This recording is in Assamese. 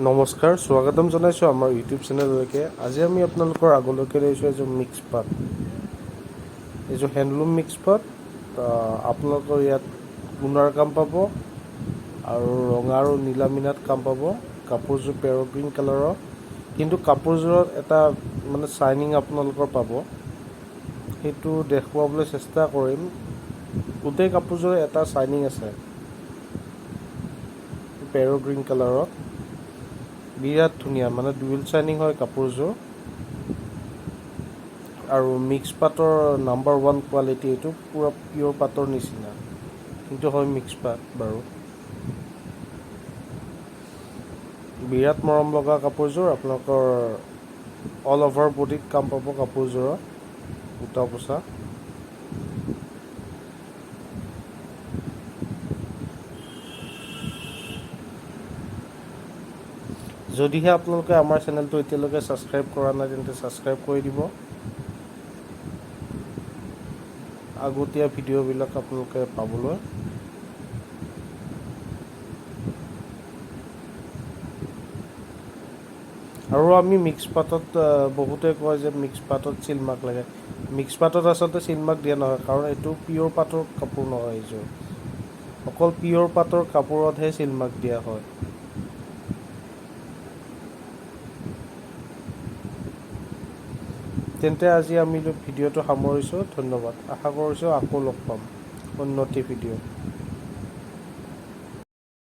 নমস্কাৰ, স্বাগতম জনাইছোঁ আমাৰ ইউটিউব চেনেললৈকে। আজি আমি আপোনালোকৰ আগলৈকে লৈছোঁ এযোৰ মিক্স পাট, এইযোৰ হেণ্ডলুম মিক্স পাট। আপোনালোকৰ ইয়াত গুণাৰ কাম পাব আৰু ৰঙা আৰু নীলা মিনাত কাম পাব। কাপোৰযোৰ পেৰ' গ্ৰীণ কালাৰৰ, কিন্তু কাপোৰযোৰত এটা মানে শ্বাইনিং আপোনালোকৰ পাব, সেইটো দেখুৱাবলৈ চেষ্টা কৰিম। গোটেই কাপোৰযোৰৰ এটা শ্বাইনিং আছে পেৰ' গ্ৰীণ কালাৰত, বিৰাট ধুনীয়া, মানে ডুৱেল শ্বাইনিং হয় কাপোৰযোৰ। আৰু মিক্স পাটৰ নাম্বাৰ ওৱান কোৱালিটি এইটো, পূৰা পিয়'ৰ পাটৰ নিচিনা, কিন্তু হয় মিক্স পাট বাৰু। বিৰাট মৰম লগা কাপোৰযোৰ। আপোনালোকৰ অল অভাৰ বডিত কাম পাব কাপোৰযোৰৰ, বুটা পোচা। যদিহে আপোনালোকে আমাৰ চেনেলটো এতিয়ালৈকে ছাবস্ক্ৰাইব কৰা নাই, তেন্তে ছাবস্ক্ৰাইব কৰি দিব, আগতীয়া ভিডিঅ'বিলাক আপোনালোকে পাবলৈ। আৰু আমি মিক্স পাটত, বহুতে কয় যে মিক্স পাটত চিলমাৰ্ক লাগে। মিক্স পাটত আচলতে চিলমাৰ্ক দিয়া নহয়, কাৰণ এইটো পিয়'ৰ পাটৰ কাপোৰ নহয় এইযোৰ। অকল পিয়'ৰ পাটৰ কাপোৰতহে চিলমাৰ্ক দিয়া হয়। তেন্তে আজি আমি ভিডিঅ'টো সামৰিছোঁ। ধন্যবাদ। আশা কৰিছোঁ আকৌ লগ পাম অন্য এটি ভিডিঅ'ত।